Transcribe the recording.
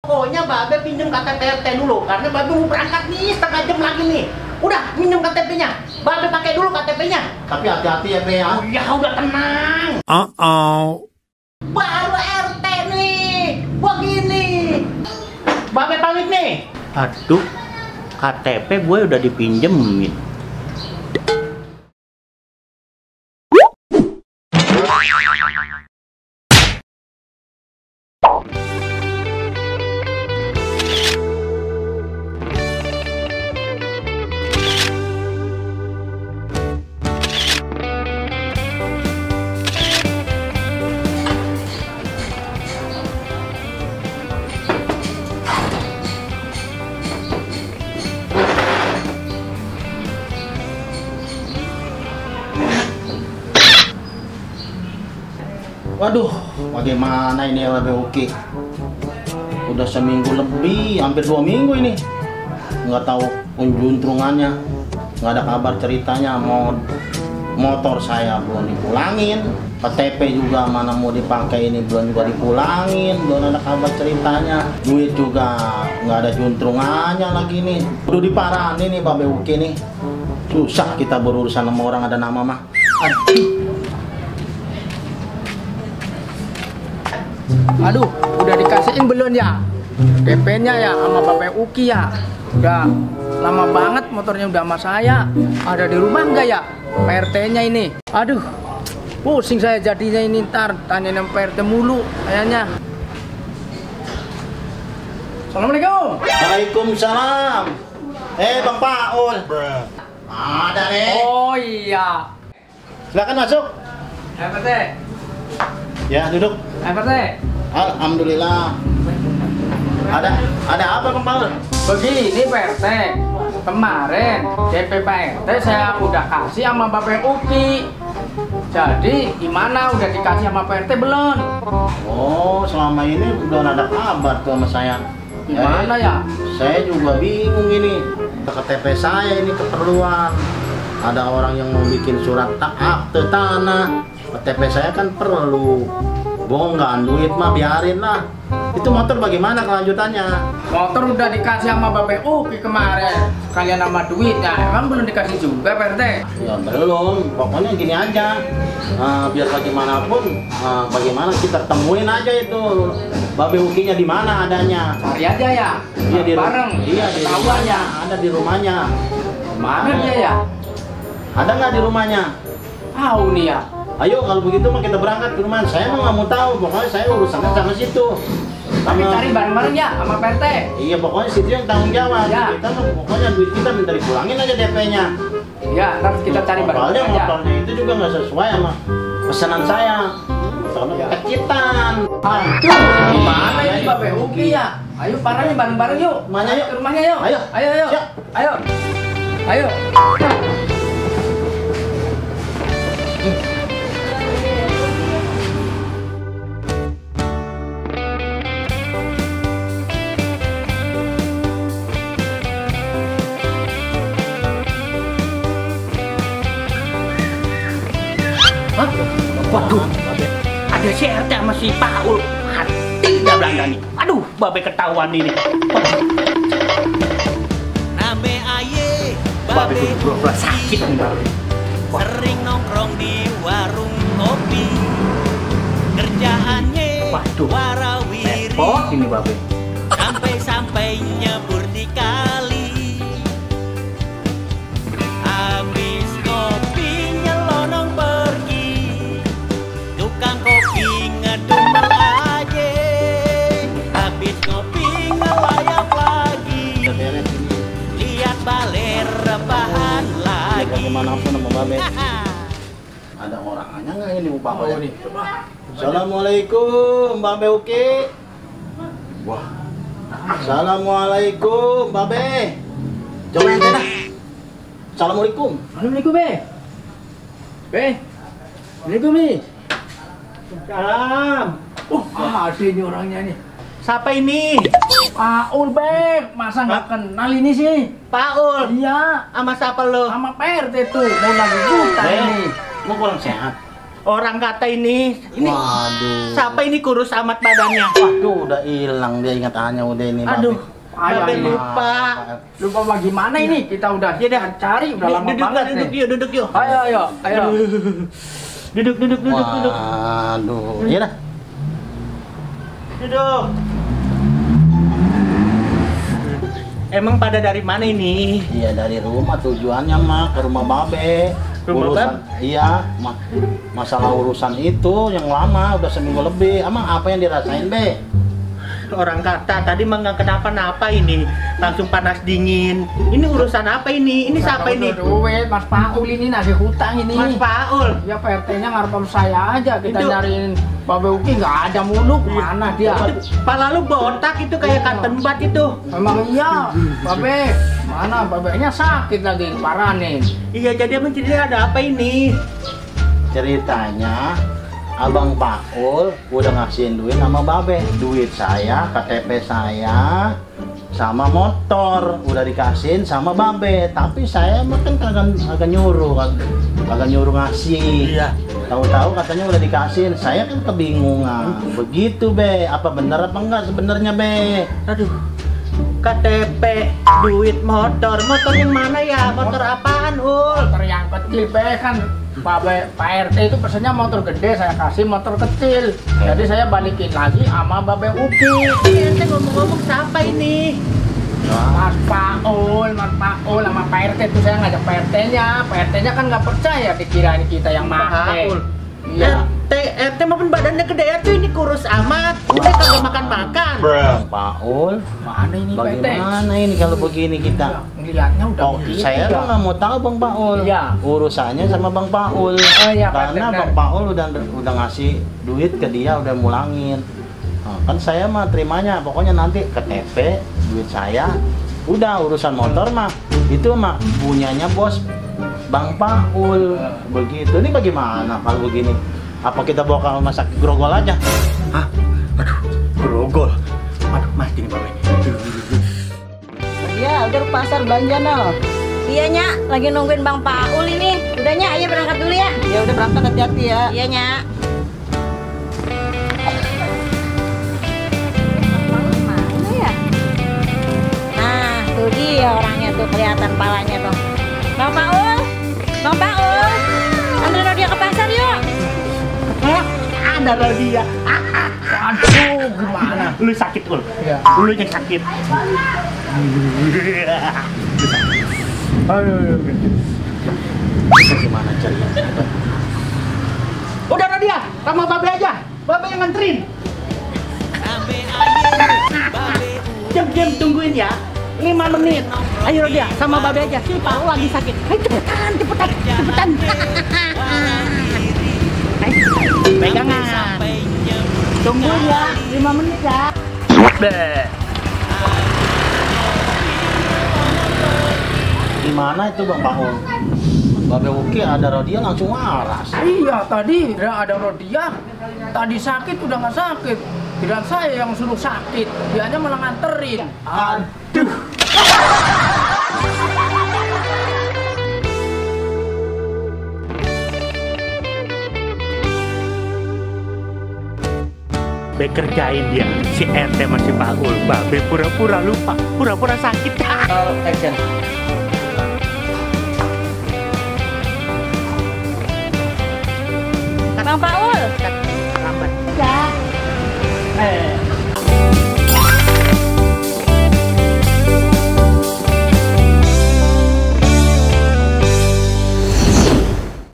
Pokoknya Babe pinjem KTP RT dulu, karena Babe mau berangkat nih setengah jam lagi nih. Udah, minjem KTP-nya. Babe pakai dulu KTP-nya. Tapi hati-hati ya, Be ya. Oh ya, udah tenang. Baru RT nih, begini. Babe pamit nih. Aduh, KTP gue udah dipinjemin. Waduh, bagaimana ini ya Babe Uki? Udah seminggu lebih, hampir 2 minggu ini. Nggak tahu juntrungannya, nggak ada kabar ceritanya. Motor saya belum dipulangin, KTP juga mana mau dipakai ini belum juga dipulangin, belum ada kabar ceritanya. Duit juga nggak ada juntrungannya lagi nih. Udah diparahin nih Babe Uki nih. Susah kita berurusan sama orang ada nama mah. Aduh, udah dikasihin belum ya? DP-nya ya sama Babe Uki ya. Udah lama banget motornya udah sama saya. Ada di rumah enggak ya PRT-nya ini? Aduh, pusing saya jadinya ini, ntar tanyain PRT mulu kayaknya. Assalamualaikum. Waalaikumsalam. Bang Paul. Ada nih. Oh iya. Silakan masuk. PRT. Ya, duduk. PRT. Alhamdulillah. Ada apa Bang Paul? Begini PRT, kemarin DP PRT saya udah kasih sama Babe Uki. Jadi gimana, udah dikasih sama PRT belum? Oh, selama ini belum ada kabar tuh sama saya. Gimana ya? Saya juga bingung ini. KTP saya ini keperluan. Ada orang yang mau bikin surat akte tanah. KTP saya kan perlu. Bonggan duit mah biarin lah. Itu motor bagaimana kelanjutannya? Motor udah dikasih sama Babe Uki kemarin. Sekalian sama duitnya. Emang belum dikasih juga PRT? Ya belum. Pokoknya gini aja. Biar bagaimanapun, bagaimana kita temuin aja itu Babe Ukinya di mana adanya. Cari aja ya. Iya di bareng. Iya di rumahnya. Ada di rumahnya. Mana dia ya? Ada nggak di rumahnya? Tahu nih ya. Ayo kalau begitu mah kita berangkat ke rumah. Saya mah nggak mau tahu. Pokoknya saya urusannya sama situ. Tapi cari bareng-bareng ya sama PRT. Iya pokoknya situ yang tanggung jawab. Ya. Kita mah pokoknya duit kita minta dipulangin aja DP-nya. Ya, ntar kita cari bareng-bareng Soalnya aja. motornya itu juga nggak sesuai sama pesanan saya. Soalnya kekitan. Aduh, gimana ini Babe Uki ya? Ayo parahnya bareng-bareng yuk. Mana yuk? Ke rumahnya yuk. Ayo. Ayo. Siap. Ayo. Ayo. Hah? Waduh, ada si RT sama si Paul. Hati udah Belanda nih. Aduh, Babe ketahuan ini. Name aye, Babe pura-pura sakit nih Babe. sering nongkrong di warung kopi. Kerjaannya Waduh, warawiri, repot ini Babe. sampai-sampai nyebur di kali. Habis kopi nyelonong pergi, tukang kopi ngedumel aja. Habis kopi ngelayap lagi, lihat baler rebahan lagi. Bagaimanapun sama Babe. Ada orangnya nggak ini Bu Paul nih? Assalamualaikum Babe Uki. Wah. Assalamualaikum Babe. Coba yang dah. Assalamualaikum. Assalamualaikum, Be. Be. Assalamualaikum, Be. Salam. Ada ini orangnya nih. Siapa ini? Paul, Be. Masa nggak kenal ini sih? Paul. Iya, Sama siapa lo? sama PRT tuh. Mau lagi buta ini. Mau kurang sehat. Orang kata ini Waduh. siapa ini kurus amat badannya? Waduh, udah hilang dia ingatannya udah ini. Aduh, Ayo, Babe ini. lupa. Lupa bagaimana ini? Kita udah Ya dah. cari udah lama Duduk, banget duduk nih. yuk, duduk yuk. Ayo. Duduk. Waduh, iya dah. Duduk. Emang pada dari mana ini? Iya dari rumah tujuannya mah ke rumah Babe. Rumah Urusan, iya, masalah urusan itu yang lama udah seminggu lebih. Emang apa yang dirasain Be? Orang kata tadi mah nggak kenapa-napa ini, langsung panas dingin. Ini urusan apa ini? Ini siapa ini? Duit, Mas Paul ini nagih hutang ini. Mas Paul. Ya Pak RT-nya ngarepin saya aja. Kita Itu. nyariin Babe Uki nggak ada mulu. Mana dia? Pala lu botak itu kayak kanten bat itu. Memang iya, Babe. Mana babenya sakit lagi, parah nih. Iya, jadi emang ceritanya ada apa ini? Ceritanya Abang Paul udah ngasihin duit sama Babe. Duit saya, KTP saya, sama motor udah dikasihin sama Babe. Tapi saya mah kan kagak nyuruh, kagak nyuruh ngasih. Iya. Tahu-tahu katanya udah dikasihin. Saya kan kebingungan. Begitu Be, apa bener apa enggak sebenarnya Be? Aduh. KTP, duit motor. Motor yang mana ya? Motor apaan, Ul? Motor yang kecil, Be, kan Pak RT itu pesennya motor gede, saya kasih motor kecil. Jadi saya balikin lagi sama Babe Uki. Ente ngomong-ngomong siapa ini? Mas Paul sama Pak RT itu saya ngajak Pak RT-nya. Pak RT-nya kan nggak percaya dikirain kita yang make. Paul. Iya. RT maupun badannya gede ya tuh ini kurus amat. Kita kagak makan-makan. Bang Paul, Mana ini Pak RT? bagaimana ini kalau begini kita? Ngeliatnya udah Oh, begitu. saya ya. mah nggak mau tahu Bang Paul. Iya. Urusannya sama Bang Paul. Oh, iya, Pak Karena RT. Bang Paul udah ngasih duit ke dia, udah mulangin. Nah, kan saya mah terimanya, pokoknya nanti KTP, duit saya. Udah urusan motor mah itu mah punyanya bos Bang Paul. Begitu. Ini bagaimana kalau begini? Apa kita bawa ke rumah sakit Grogol aja? Hah? Aduh, grogol. Aduh, mas ini babe. Iya, udah ke pasar belanja no. Iya Nya, lagi nungguin Bang Paul ini. Udah Nya, ayo berangkat dulu ya. Ya udah berangkat, hati-hati ya. Iya Nya. Mana ya? Nah, tuh dia orangnya tuh kelihatan palanya tuh. Bang Paul, anterin dia ke pasar yuk. Hah? Ada dia. Aduh, gimana? Lu sakit, Ul. Iya. Lu yang sakit. Aduh. Gimana caranya? Udah dia, sama babe aja. Babe yang nganterin. Diam-diam tungguin ya. 5 menit. Ayo dia, sama babe aja. Si Paul lagi sakit. Ayo cepetan. Pegangan. Tunggu ya, 5 menit ya. Gimana itu Bang Paul? Babe Uki ada Rodia langsung waras. Iya, tadi ada Rodia. Tadi sakit udah nggak sakit. Tidak saya yang suruh sakit, dianya malah nganterin. Aduh. Be kerjain dia, si RT masih Paul. Babe pura-pura lupa, pura-pura sakit. Action. Bang Paul. Lambat. Ya. Eh,